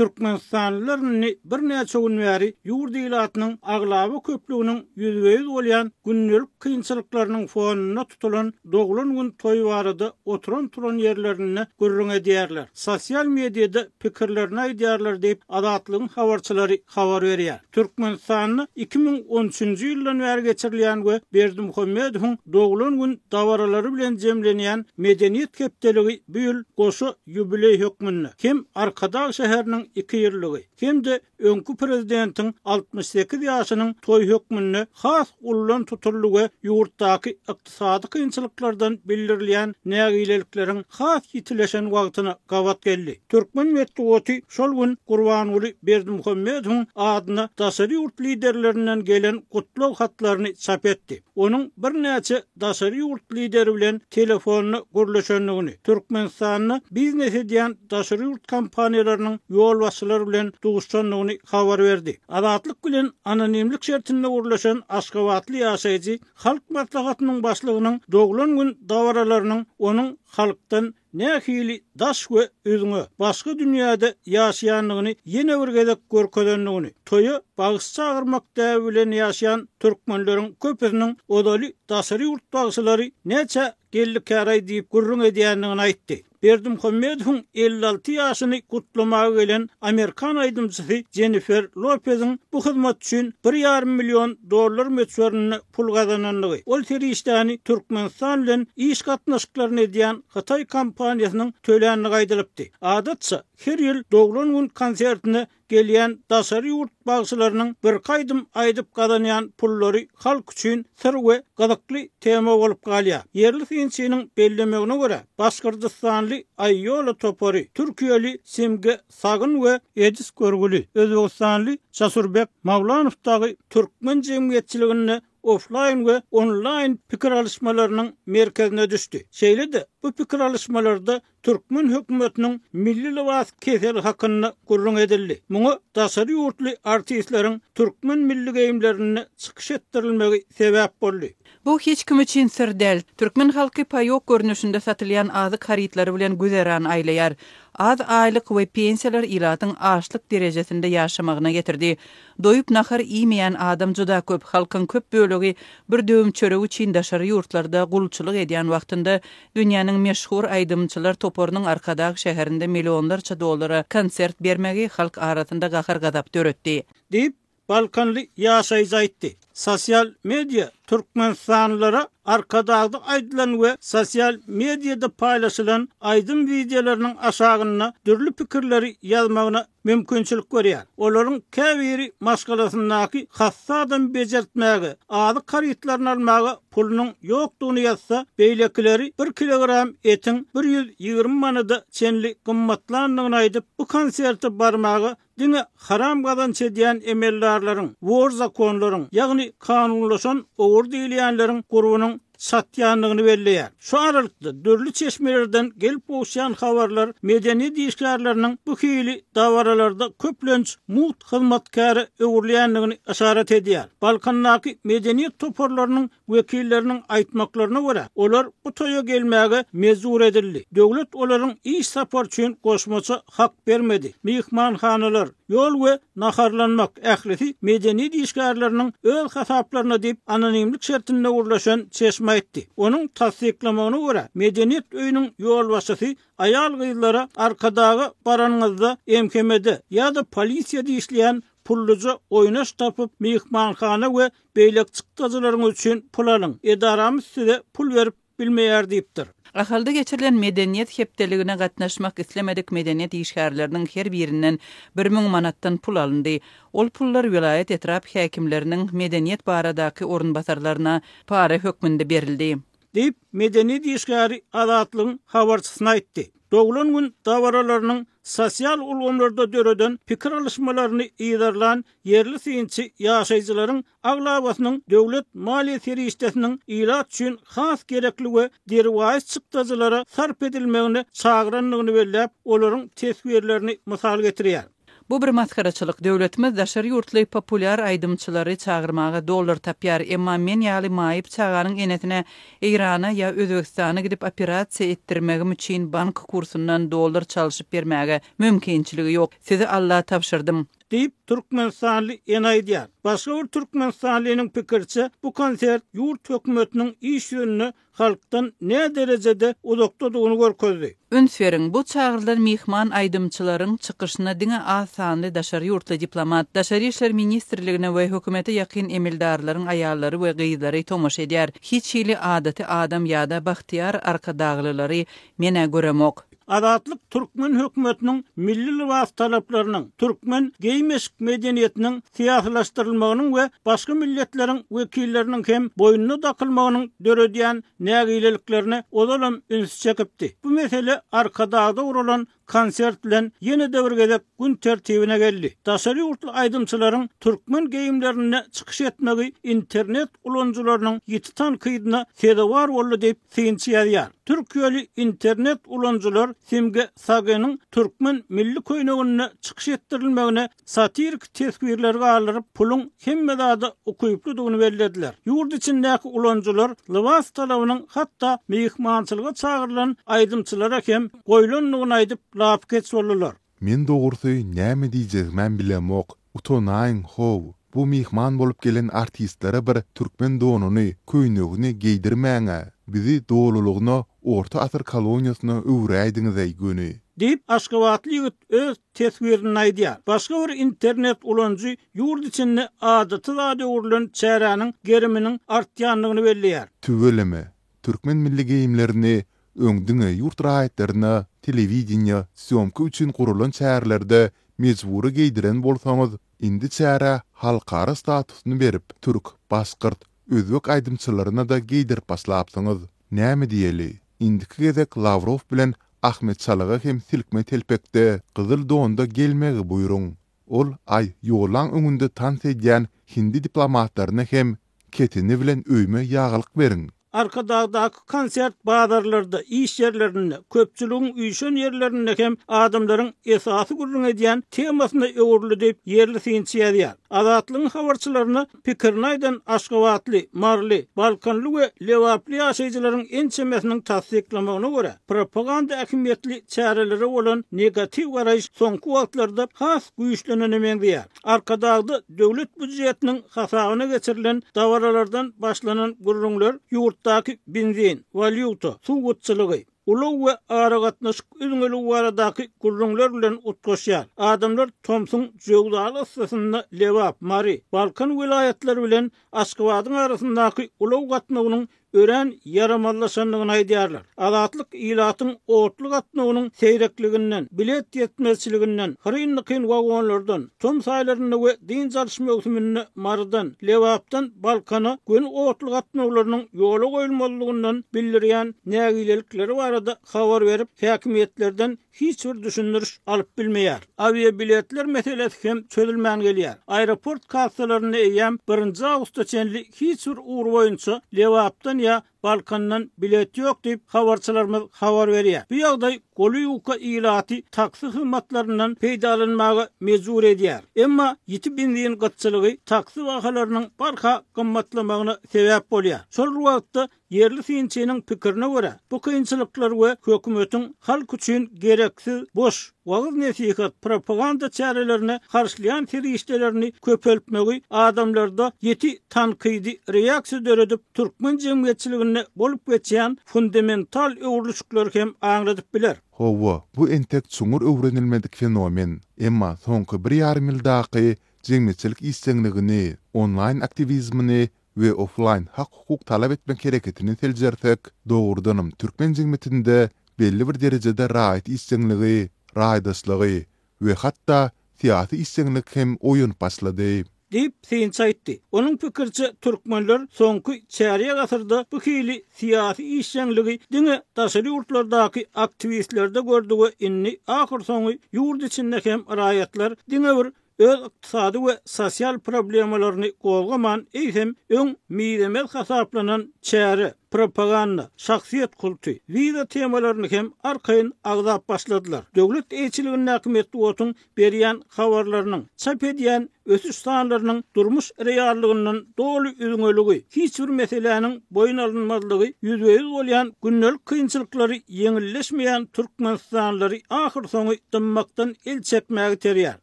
Türkmenistanlylar indi birnäçe gün bäri ýurt ilatynyň aglaba köplüginiň ýüzbe-ýüz bolýan gündelik kynçylyklarynyň fonunda tutulan doglan gün toýy barada oturan-turan ýerlerinde gürrüň edýärler, sosial mediada pikirlerini aýdýarlar diýip, Azatlygyň habarçylary habar berýär. Türkmenistanda 2013-nji ýyldan bäri geçirilýän we Berdimuhamedowyň doglan gün dabaralary bilen jemlenýän Medeniýet hepdeligi bu ýyl goşa ýubileý hökmünde hem Arkadag şäheriniň iki ýyllygy, hem-de öňki prezidentiň 68 ýaşynyň toýy hökmünde has uludan tutuldy we ýurtdaky ykdysady kynçylyklardan bildirilýän nägilelikleriň has ýitileşen wagtyna gabat geldi. Türkmen metbugaty şol gün Gurbanguly Berdimuhamedowyň adyna daşary ýurt liderlerinden gelen gutlag hatlaryny çap etdi. Onuň birnäçe daşary ýurt lideri bilen telefonda gürleşendigini, Türkmenistanda biznes edýän daşary ýurt kompaniýalarynyň ýolbaşçylary bilen duşandygyny habar berdi. Azatlyk bilen anonimlik şertinde gürleşen aşgabatly ýaşaýjy Halk Maslahatynyň başlygynyň doglan gün dabaralarynyň onuň halkdan nähili daş we üzňe, başga dünýäde ýaşaýandygyny ýene bir gezek görkezendigini, toýa bagşy çagyrmak däbi bilen ýaşaýan türkmenleriň köpüsiniň ozaly daşary ýurt bagşylary näçe geldikäraý diýip gürrüň edýändigini aýtdy. Berdimuhamedowyň 56 ýaşyny gutlamaga gelen amerikan aýdymçysy Jennifer Lopeziň bu hyzmat üçin bir ýarym million dollar möçberinde pul gazanandygy, ol serişdäni Türkmenistan bilen iş gatnaşyklaryny edýän hytaý kompaniýasynyň töländigi aýdylypdy. Adatça, her ýyl doglan gün konsertine gelýän daşary ýurt bagşylarynyň birki aýdym aýdyp gazanýan pullary halk üçin syr we gyzykly tema bolup galýar. Ýerli synçynyň bellemegine görä, başgyrdystanly Aýýola topary, türkiýeli Simge Sagyn we Edis Görgüli, özbegistanly Jasurbek Mawlanow dagy türkmen jemgyýetçiliginde oflaýn we onlaýn pikir alyşmalarynyň merkezine düşdi. Şeýle-de, bu pikir alyşmalarda türkmen hökümetiniň milli lybas keseli hakynda gürrüň edildi. Muňa daşary ýurtly artistleriň türkmen milli geýimlerinde çykyş etdirilmegi sebäp boldy. Bu hiç kim üçin syr däl. Türkmen halky paýok görnüşinde satylýan azyk harytlary bilen güzeran aýlaýar. Az aýlyk we pensiýalar ilatyň açlyk derejesinde ýaşamagyna getirdi. Doýup nahar iýmeýän adam juda köp. Halkyň köp bölegi bir döwüm çörek üçin daşary ýurtlarda gulçulyk edýän wagtynda dünýäniň meşhur aýdymçylar toparynyň Arkadag şäherinde millionlarça dollara konsert bermegi halk arasynda gahar-gazap döretdi. Diýip, Balkanly ýaşaýjy aýtdy. Sosial media türkmenistanlylara Arkadagda aýdylan we sosial mediada paýlaşylan aýdym wideolarynyň aşagynda dürli pikirleri ýazmagyna mümkinçilik berýär. Olaryň käbiri maşgalasyndaky hassa adamy bejertmäge, azyk harytlaryny almaga pulunyň ýokdugyny ýazsa, beýlekileri bir kilogram etiň 120 manada çenli gymmatlandygyny aýdyp, bu konserte barmaga Diňe haram gazanç edýän emeldarlaryň, wor zakonlaryň, ýagny kanunlaşan ogry diýilýänleriň gurbunyň çatýandygyny belleýär. Şu aralykda, dürli çeşmelerden gelip gowuşýan habarlar medeniýet işgärleriniň bu hili dabaralarda köplenç mugt hyzmatkäre öwrülýändigini yşarat edýär. Balkandaky medeniýet toparlarynyň Wekilleriniň aýtmaklaryna görä, olar bu toýa gelmäge mejbur edildi. Döwlet olaryň iş sapary üçin goşmaça hak bermedi. Myhmanhanalar, ýol we naharlanmak, ählisi medeniýet işgärleriniň öz hasaplaryna diýip, anonimlik şertinde gürleşen çeşme aýtdy. Onuň tassyklamagyna görä, medeniýet öýüniň ýolbaşçysy aýal-gyzlara Arkadaga baranyňyzda MHM-de ýa-da polisiýada işleýän pulluja oýnaş tapyp, myhmanhana we Beýleki çykdajylaryňyz üçin pul alyň, edaramyz size pul berip bilmeýär diýipdir. Ahalda geçirilen Medeniýet hepdeligine gatnaşmak islemedik medeniýet işgärleriniň her birinden 1000 manatdan pul alyndy. Ol pullar welaýat, etrap häkimleriniň medeniýet baradaky orunbasarlaryna para hökmünde berildi. Diýip, medeniýet işgäri Azatlygyň habarçysyna aýtdy. Doglan gün dabaralarynyň sosial ulgamlarda döreden pikir alyşmalaryny yzarlan ýerli synçy ýaşaýjylaryň aglabasynyň döwlet maliýe serişdesiniň ilat üçin has gerekli we derwaýys çykdajylara sarp edilmegine çagyrandygyny belläp, olaryň teswirlerini mysal getirýär. Bu bir masgaraçylyk. Döwletimiz daşary ýurtly populýar aýdymçylary çagyrmaga dollar tapýar, emma men ýaly maýyp çaganyň enesine Eýrana ýa Özbegistana gidip operasiýa etdirmegim üçin bank kursundan dollar çalşyp bermäge mümkinçiligi ýok. Sizi Alla tabşyrdym. Diýip, türkmenistanly ene aýdýar. Başga bir türkmenistanlynyň pikiriçe, bu konsert ýurt hökümetiniň iş ýüzünde halkdan näderejede uzakdadygyny görkezdi. Üns beriň, bu çagyrylan myhman aýdymçylaryň çykyşyna diňe az sanly daşary ýurtly diplomat, Daşary işler ministrligine we hökümete ýakyn emeldarlaryň aýallary we gyzlary tomaşa edýär. Hiç hili adaty adam ýa-da bagtyýar arkadaglylary men-ä göremok. Azatlyk türkmen hökümetiniň milli lybas talaplarynyň, türkmen geýim-eşik medeniýetiniň syýasylaşdyrylmagynyň we başga milletleriň wekilleriniň hem boýnuna dakylmagynyň döredýän nägileliklerine ozalam ünsi çekipdi. Bu mesele Arkadagda guralan konsert bilen ýene-de bir gezek gün tertibine geldi. Daşary ýurtly aýdymçylaryň türkmen geýimlerinde çykyş etmegi internet ulanyjylarynyň ýiti tankydyna sezewar boldy diýip, synçy ýazýar. Türkiýeli internet ulanyjylar Simge Sageniň türkmen milli köýneginde çykyş etdirilmegine satirik teswirleri galdyryp, puluň hemme zada ukyplydygyny bellediler. Ýurt içindäki ulanyjylar lybas talabynyň hatda myhmançylyga çagyrylan aýdymçylara hem goýlandygyny aýdyp, lapykeç boldular. Men dogrusy näme diýjegimem bilemok. Utanaýyň how, bu myhman bolup gelen artistlere bir türkmen donuny, köýnegini geýdirmäň-ä. Bizi dolulygyna orta asyr koloniýasyna öwüräýdiňiz-äý göni. Diýip, aşgabatly ýigit öz teswirinde aýdýar. Başga bir internet ulanyjy ýurt içinde adaty zada öwrülen çäräniň geriminiň artýandygyny belleýär. Tüweleme, türkmen milli geýimlerini öň diňe ýurt raýatlaryna telewideniýe, sýomka üçin guralan çärelerde mejbury geýdiren bolsaňyz, indi çärä halkara statusyny berip, türk, başgyrt, özbek aýdymçylaryna-da geýdirip başlapsyňyz. Näme diýeli, indiki gezek Lawrow bilen Ahmet Çalyga hem silkme telpekde, gyzyl donda gelmegi buýruň. Ol, aý, ýollaň öňünde tans edýän hindi diplomatlaryna hem Keteni bilen öýme ýaglyk beriň. Arkadagdaky konsert bazarlarda, iş ýerlerinde, köpçüligiň üýşen ýerlerinde hem adamlaryň esasy gürrüň edýän temasyna öwrüldi diýip, ýerli synçy ýazýar. Azatlygyň habarçylaryna pikirini aýdan aşgabatly, maryly, balkanly we lebaply ýaşaýjylaryň ençemesiniň tassyklamagyna görä, propaganda ähmiýetli çärelere bolan negatiw garaýyş soňky wagtlarda has güýçlenene meňzeýär. Arkadagda döwlet býujetiniň hasabyna geçirilen dabaralardan başlanan gürrüňler ýurtdaky benzin, walýuta, suw gytçylygy, ulag we aragatnaşyk üzňeligi baradaky gürrüňler bilen utgaşýar. Adamlar tomsuň jöwzaly yssysynda Lebap, Mary, Balkan welaýatlary bilen Aşgabadyň arasyndaky ulag gatnawynyň örän ýaramazlaşandygyny aýdýarlar. Azatlyk ilatyň otly gatnawynyň seýrekliginden, bilet ýetmezçiliginden, hyryn-dykyn wagonlardan, tomus aýlarynda we dynç alyş möwsüminde Marydan, Lebapdan Balkana göni otly gatnawlarynyň ýola goýulmazlygyndan bildirýän nägilelikleri barada habar berip, häkimiýetlerden hiç bir düşündiriş alyp bilmeýär. Awiabiletler meselesi hem çözülmän gelýär. Aeroport kassalarynda eýýäm birinji awgusta çenli hiç bir ugur boýunça Lebapdan ýa Balkandan bilet ýok diýip, habarçylarymyz habar berýär. Bu ýagdaý goly ýuka ilaty taksi hyzmatlaryndan peýdalanmaga mejbur edýär. Emma ýiti benzin gytçylygy taksi bahalarynyň barha gymmatlamagyna sebäp bolýar. Şol bir wagtda, Ýerli synçynyň pikirine görä, bu kynçylyklar we hökümetiň halk üçin gereksiz, boş wagyz-nesihat, propaganda çärelerine harçlaýan serişdelerini köpeltmegi adamlarda ýiti tankydy reaksiýa döredip, türkmen jemgyýetçiliginde bolup geçýän fundamental öwrülişikleri hem aňladyp biler. Hawa, bu entek çuňňur öwrenilmedik fenomen. Emma soňky bir ýarym ýyldaky jemgyýetçilik işjeňligini, onlaýn aktiwizmini we oflaýn hak-hukuk talap etmek hereketini seljersek, dogrudanam türkmen jemgyýetinde belli bir derejede raýat işjeňligi, raýdaşlygy we hatda syýasy işjeňlik hem oýanyp başlady. Diýip, synçy aýtdy. Onuň pikiriçe, türkmenler soňky çärýek asyrda bu hili syýasy işjeňligi diňe daşary ýurtlardaky aktiwistlerde gördi we indi ahyrsoňy ýurt içinde hem raýatlar diňe bir öz ykdysady we sosial problemalaryny gozgaman, eýsem, öň mizemez hasaplanan çäre, propaganda, şahsyýet kulty, wiza temalaryny hem arkaýyn agzap başladylar. Döwlet eýeçiligindäki metbugatyň berýän habarlarynyň, çap edýän ösüş sanlarynyň durmuş reallygyndan doly üzňeligi, hiç bir meseläniň boýun alynmazlygy ýüzbe-ýüz bolýan gündelik kynçylyklary ýeňilleşmeýän türkmenistanlylary ahyrsoňy dymmakdan el çekmäge iterýär.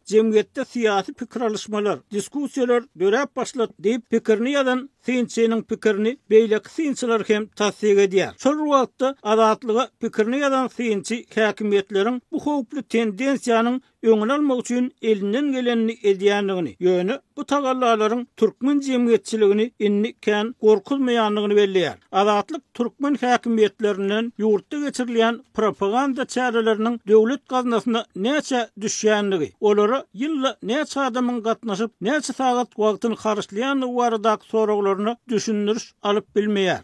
Jemgyýetde syýasy pikir alyşmalar, diskussiýalar döräp başlady diýip, pikirini ýazan synçynyň pikirini beýleki synçylar hem tassyk edýär. Şol bir wagtda, Azatlyga pikirini ýazan synçy häkimiýetleriň bu howply tendensiýanyň öňüni almak üçin elinden gelenini edýändigini, ýöne bu tagallalaryň türkmen jemgyýetçiligini indi kän gorkuzmaýandygyny belleýär. Azatlyk türkmen häkimiýetlerinden ýurtda geçirilýän propaganda çäreleriniň döwlet gaznasyna näçä düşýändigi, olara ýylda näçe adamyň gatnaşyp, näçe sagat wagtyny harçlaýandygy baradaky soraglaryna düşündiriş alyp bilmeýär.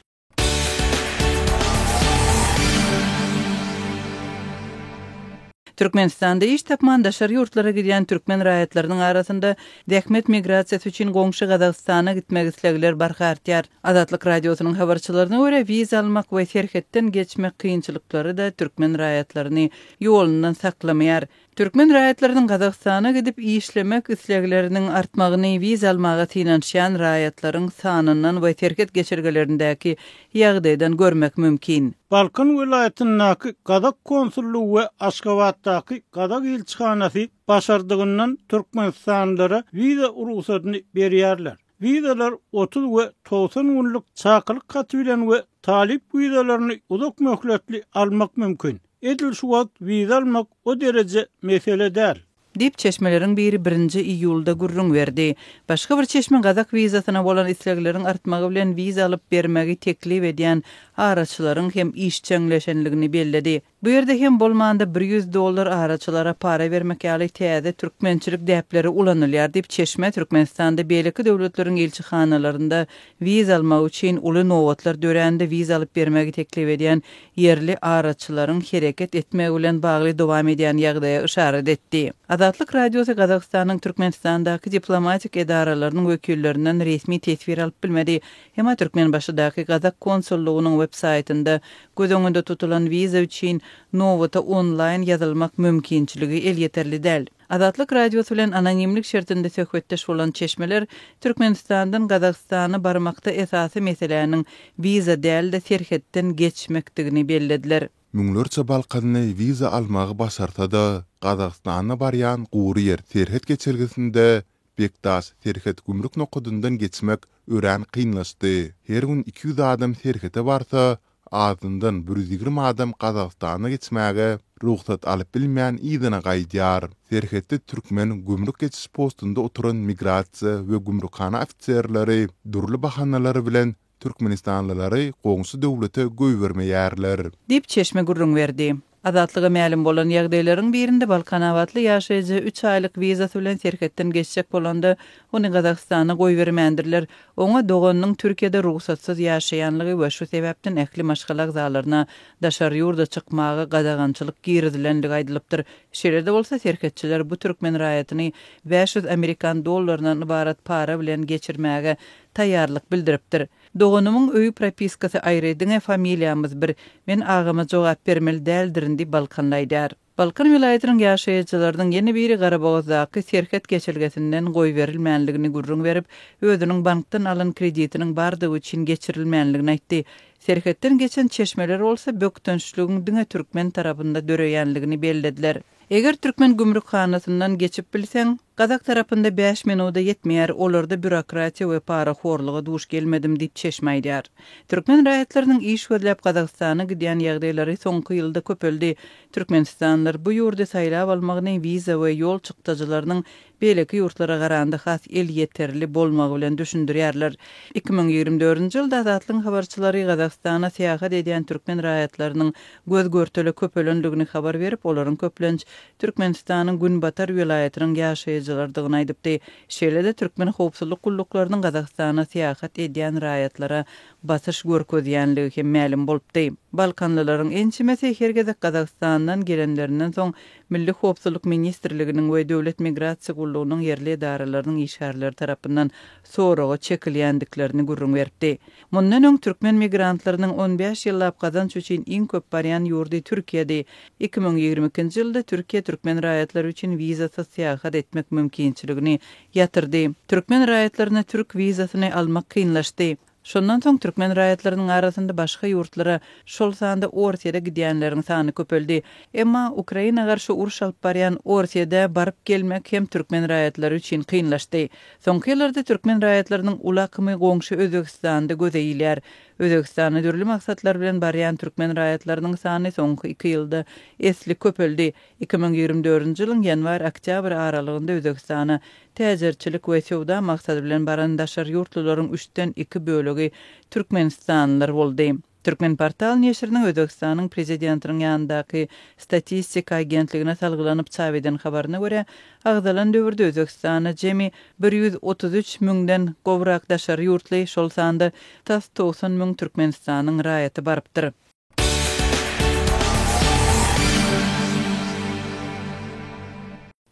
Türkmenistanda iş tapman daşary ýurtlara gidýän türkmen raýatlarynyň arasynda zähmet migrasiýasy üçin goňşy Gazagystana gitmek islegler barha artýar. Azatlyk Radiosynyň habarçylaryna görä, wiza almak we serhetden geçmek kynçylyklary-da türkmen raýatlaryny ýolundan saklamaýar. Türkmen raýatlarynyň Gazagystana gidip işlemek islegleriniň artmagyny wiza almaga synanyşýan raýatlaryň sanyndan we serhet geçelgelerindäki ýagdaýdan görmek mümkin. Balkan welaýatyndaky gazak konsullygy we Aşgabatdaky gazak ilçihanasy başardygyndan türkmenistanlylara wiza rugsadyny berýärler. Wizalar 30 we 90 günlük çakylyk haty bilen we talyp wizalaryny uzak möhletli almak mümkin. Edil şu wagt wiza almak o dereje mesele däl. Diýip, çeşmeleriň biri birinji iýulda gürrüň berdi. Başga bir çeşme gazak wizasyna bolan islegleriň artmagy bilen wiza alyp bermegi teklip edýän araçylaryň hem işjeňleşenligini belledi. Bu ýerde hem bolmanda 100 dollar araçylara para bermek ýaly täze türkmençilik däpleri ulanylýar diýip, çeşme Türkmenistanda beýleki döwletleriň ilçihanalarynda wiza almak üçin uly nobatlar dörände wiza alyp bermegi teklip edýän ýerli araçylaryň hereket etmegi bilen bagly dowam edýän ýagdaýa yşarat etdi. Azatlyk Radiosy Gazagystanyň Türkmenistandaky diplomatik edaralarynyň wekillerinden resmi teswir alyp bilmedi. Emma Türkmenbaşydaky gazak konsullygynyň websaýtynda göz öňünde tutulan wiza üçin nobata onlaýn ýazylmak mümkinçiligi elýeterli däl. Azatlyk Radiosy bilen anonimlik şertinde söhbetdeş bolan çeşmeler Türkmenistandan Gazagystana barmakda esasy meseläniň wiza däl-de serhetden geçmekdigini bellediler. Müňlerçe balkanly wiza almagy başarsa-da, Gazagystana barýan gury ýer serhet geçelgesinde Bekdaş serhet gümrük nokadyndan geçmek örän kynlaşdy. Her gün 200 adam serhete barsa, azyndan 120 adam Gazagystana geçmäge rugsat alyp bilmän yzyna gaýdýar. Serhetde türkmen gümrük geçiş postunda oturan migrasiýa we gümrükhana ofiserleri dürli bahanalar bilen türkmenistanlylary goňşy döwlete goýbermeýärler. Diýip, çeşme gürrüň berdi. Azatlyga mälim bolan ýagdaýlaryň birinde balkanabatly ýaşaýjy üç aýlyk wizasy bilen serhetden geçjek bolanda, ony Gazagystana goýbermändirler. Oňa doganynyň Türkiýede rugsatsyz ýaşaýanlygy we şu sebäpden ähli maşgala agzalaryna daşary ýurda çykmaga gadagançylyk girizilenligi aýdylypdyr. Şeýle-de bolsa, serhetçiler bu türkmen raýatyny 500 amerikan dollaryndan ybarat para bilen geçirmäge taýýarlyk bildiripdir. Doganymyň öý propiskasy aýry, diňe familiýamyz bir. Men agama jogap bermeli däldirin diýip, Balkanly aýdýar. Balkan welaýatynyň ýaşaýjylarynyň ýene biri Garabogazdaky serhet geçelgesinden goýberilmänligini gürrüň berip, özüniň bankdan alan kreditiniň bardygy üçin geçirilmänligini aýtdy. Serhetden geçen çeşmeler bolsa bökdençligiň diňe türkmen tarapynda döreýänligini bellediler. Eger türkmen gümrükhanasyndan geçip bilseň, gazak tarapynda bäş minuda ýetmeýär, olarda býurokratiýa we parahorluga duş gelmedim diýip çeşme aýdýar. Türkmen raýatlarynyň iş gözläp Gazagystana gidýän ýagdaýlary soňky ýylda köpeldi. Türkmenistanlylar bu ýurdy saýlap almagyny wiza we ýol çykdajylarynyň beýleki ýurtlara garanda has elýeterli bolmagy bilen düşündirýärler. 2024-nji ýylda Azatlygyň habarçylary Gazagystana syýahat edýän türkmen raýatlarynyň göz-görtele köpelendigini habar berip, olaryň köplenç Türkmenistanyň günbatar welaýatynyň ýaşaýjylarydygyny aýdypdy. Şeýle-de türkmen howpsuzlyk gulluklarynyň Gazagystana syýahat edýän raýatlara basyş görkezýänligi hem mälim bolupdy. Balkanlylaryň ençemesi her gezek Gazagystandan gelenlerinden soň Milli howpsuzlyk ministrliginiň we Döwlet migrasiýa gullugynyň ýerli edaralarynyň işgärleri tarapyndan soraga çekilýändiklerini gürrüň beripdi. Mundan öň türkmen migrantlarynyň on bäş ýyllap gazanç üçin iň köp barýan ýurdy Türkiýedi. 2022-nji ýylda Türkiýe türkmen raýatlary üçin wizasyz syýahat etmek mümkinçiligini ýatyrdy. Türkmen raýatlaryna türk wizasyny almak kynlaşdy. Şondan soň türkmen raýatlarynyň arasynda başga ýurtlara, şol sanda Orsýede gidýänleriň sany köpeldi. Emma Ukraina garşy uruş alyp barýan Orsýede baryp gelmek hem türkmen raýatlary üçin kynlaşdy. Soňky ýyllarda türkmen raýatlarynyň uly akymy goňşy Özbegistanda göze ilýär. Özbegistana dürli maksatlar bilen barýan türkmen raýatlarynyň sany soňky iki ýylda esli köpeldi. 2024-nji ýylyň ýanwar-oktýabr aralygynda Özbegistana täjirçilik we söwda maksady bilen baran daşary ýurtlularyň üçden iki bölegi türkmenistanlylar boldy. Türkmenportal neşiriniň Özbegistanyň Prezidentiniň ýanyndaky Statistika agentligine salgylanyp çap eden habaryna görä, agzalan döwürde Özbegistana jemi 133 müňden gowrak daşary ýurtly, şol sanda tas 90 müň Türkmenistanyň raýaty barypdyr.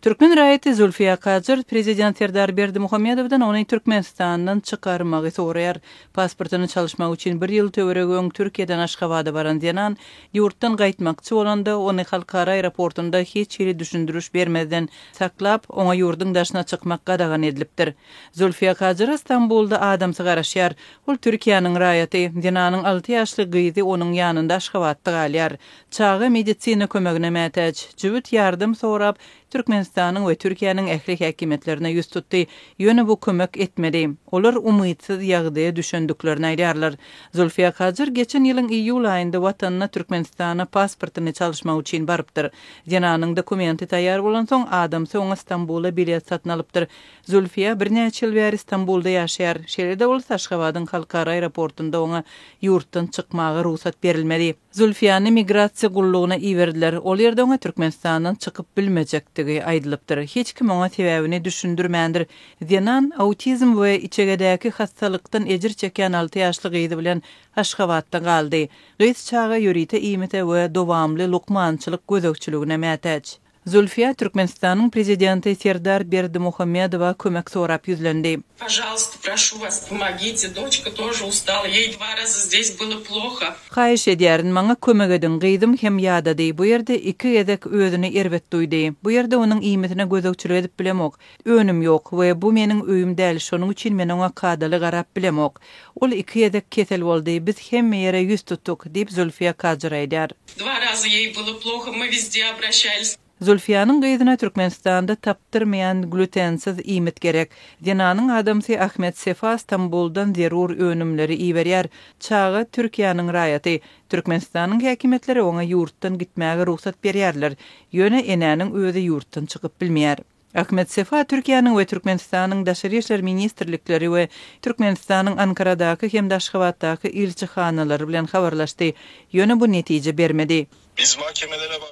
Türkmen raýaty Zulfiýa Kajar prezident Serdar Berdimuhamedowdan ony Türkmenistandan çykarmagy soraýar. Pasportyny çalyşmak üçin bir ýyl töweregi öň Türkiýeden Aşgabada baran zenan ýurtdan gaýtmakçy bolanda, ony halkara aeroportunda hiç hili düşündiriş bermezden saklap, oňa ýurduň daşyna çykmak gadagan edilipdir. Zulfiýa Kajara Stambulda adamsy garaşýar. Ol Türkiýäniň raýaty. Zenanyň alty ýaşly gyzy onuň ýanynda Aşgabatda galýar. Çaga medisina kömegine mätäç. Jübüt ýardam sorap, Türkmenistanyň we Türkiýäniň ähli häkimiýetlerine ýüz tutdy. Ýöne bu kömek etmedi. Olar umytsyz ýagdaýa düşendiklerini aýdýarlar. Zulfiýa Kajyr geçen ýylyň iýul aýynda watanyna Türkmenistana pasportyny çalyşmak üçin barypdyr. Zenanyň dokumenti taýýar bolansoň, adamsy oňa Stambula bilet satyn alypdyr. Zulfiýa birnäçe ýyl bäri Stambulda ýaşaýar. Şeýle-de bolsa, Aşgabadyň halkara aeroportunda oňa ýurtdan çykmaga rugsat berilmedi. Zulfiýany migrasiýa gullugyna iberdiler. Ol ýerde oňa Türkmenistandan çykyp bilmejekdigi aýdylypdyr. Hiç kim oňa sebäbini düşündirmändir. Zenan autizm we içegedäki hassalykdan ejir çekýän alty ýaşly gyzy bilen Aşgabatda galdy. Gyz çaga ýörite iýmite we dowamly lukmançylyk gözegçiligine mätäç. Zulfiýa Türkmenistanyň Prezidenti Serdar Berdimuhamedowa kömek sorap ýüzlendi. Pažalsta, proşu was, pomogite, doçka tože ustala, ýeý dva raza zdes bylo ploho. Haýyş edýärin, maňa kömek ediň, gyzym hem ýadady, bu ýerde iki gezek özüni erbet duýdy. Bu ýerde onuň iýmitine gözegçilik edip bilemok. Önüm ýok we bu meniň öýüm däl, şonuň üçin men oňa kadaly garap bilemok. Ol iki gezek kesel boldy, biz hemme ýere ýüz tutduk, diýip, Zulfiýa Kajyr aýdýar. Dva raza ýeý bylo ploho, my wezde obraşalis. Zulfiýanyň gyzyna Türkmenistanda tapdyrmaýan glutensiz iýmit gerek. Zenanyň adamsy Ahmet Sefa Stambuldan zerur önümleri iberýär. Çaga Türkiýäniň raýaty. Türkmenistanyň häkimiýetleri oňa ýurtdan gitmäge rugsat berýärler. Ýöne enäniň özi ýurtdan çykyp bilmeýär. Ahmet Sefa Türkiýäniň we Türkmenistanyň Daşary işler ministrlikleri we Türkmenistanyň Ankaradaky hem-de Aşgabatdaky ilçihanalary bilen habarlaşdy. Ýöne bu netije bermedi.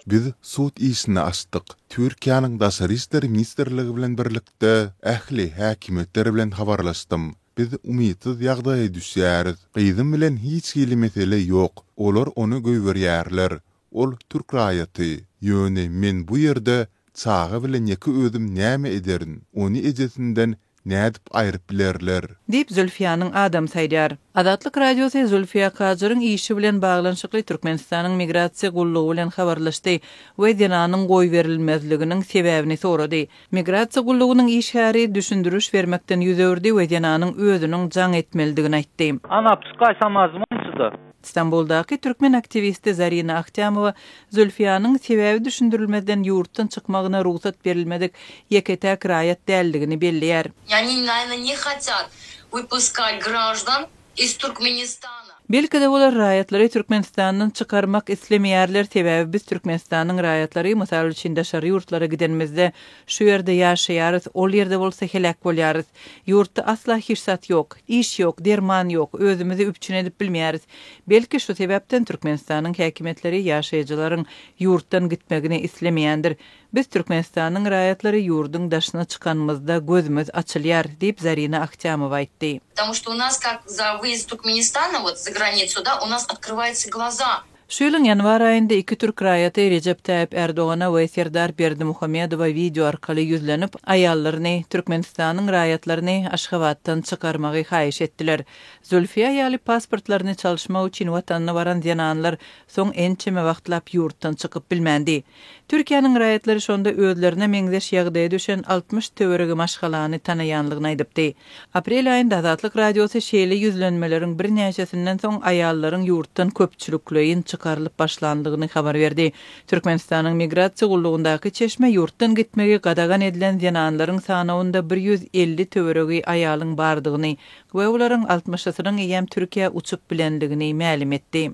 Biz sud işini açdyk. Türkiýäniň Daşary işler ministrligi bilen birlikde ähli häkimiýetler bilen habarlaşdym. Biz umytsyz ýagdaýa düşýäris. Gyzym bilen hiç hili mesele ýok. Olar ony goýberýärler. Ol türk raýaty. Ýöne men bu ýerde çaga bilen ýeke özüm näme ederin? Ony ejesinden nädip aýryp bilerler? Diýip, Zülfiýanyň adamsy aýdýar. Azatlyk Radiosy Zülfiýa Kajyryň işi bilen baglanyşykly Türkmenistanyň Migrasiýa gullugy bilen habarlaşdy we zenanyň goýberilmezliginiň sebäbini sorady. Migrasiýa gullugynyň işgäri düşündiriş bermekden ýüz öwürdi we zenanyň özüniň jaň etmelidigini aýtdy. Ana pускай сама звонит сюда. Stambuldaky türkmen aktiwisti Zarina Ahtämowa Zülfiýanyň sebäbi düşündirilmezden ýurtdan çykmagyna rugsat berilmedik ýeke-täk raýat däldigini belleýär. Oni, nawerno, ne hotýat wypuskat graždan iz Turkmenistana. Belki-de olar raýatlary Türkmenistandan çykarmak islemeýärler, sebäbi biz Türkmenistanyň raýatlary, mysal üçin daşary ýurtlara gidenimizde şu ýerde ýaşaýarys, ol ýerde bolsa heläk bolýarys. Ýurtda asla hiç zat ýok. Iş ýok, derman ýok, özümizi üpjün edip bilmeýäris. Belki şu sebäpden Türkmenistanyň häkimiýetleri ýaşaýjylaryň ýurtdan gitmegini islemeýändir. Biz Türkmenistanyň raýatlary ýurduň daşyna çykanymyzda gözümiz açylýar, diýip Zarina Ahtýamowa aýtdy. Потому что у нас как за выезд Туркменистана вот за границу да у нас открываются глаза. Şu ýylyň ýanwar aýynda iki türk raýaty Rejep Taýyp Ärdogana we Serdar Berdimuhamedowa wideo arkaly ýüzlenip, aýallaryny, Türkmenistanyň raýatlaryny Aşgabatdan çykarmagy haýyş etdiler. Zülfiýa ýaly pasportlaryny çalyşmak üçin watanyna baran zenanlar soň ençeme wagtlap ýurtdan çykyp bilmändi. Türkiýäniň raýatlary şonda özlerine meňzeş ýagdaýa düşen 60 töweregi maşgalany tanaýanlygyny aýdypdy. Aprel aýynda Azatlyk Radiosy şeýle ýüzlenmeleriň birnäçesinden soň aýallaryň ýurtdan köpçülikleýin çykarylyp başlandygyny habar berdi. Türkmenistanyň Migrasiýa gullugyndaky çeşme ýurtdan gitmegi gadagan edilen zenanlaryň sanawynda 150 töweregi aýalyň bardygyny we olaryň altmyşysynyň eýýäm Türkiýä uçup bilendigini mälim etdi.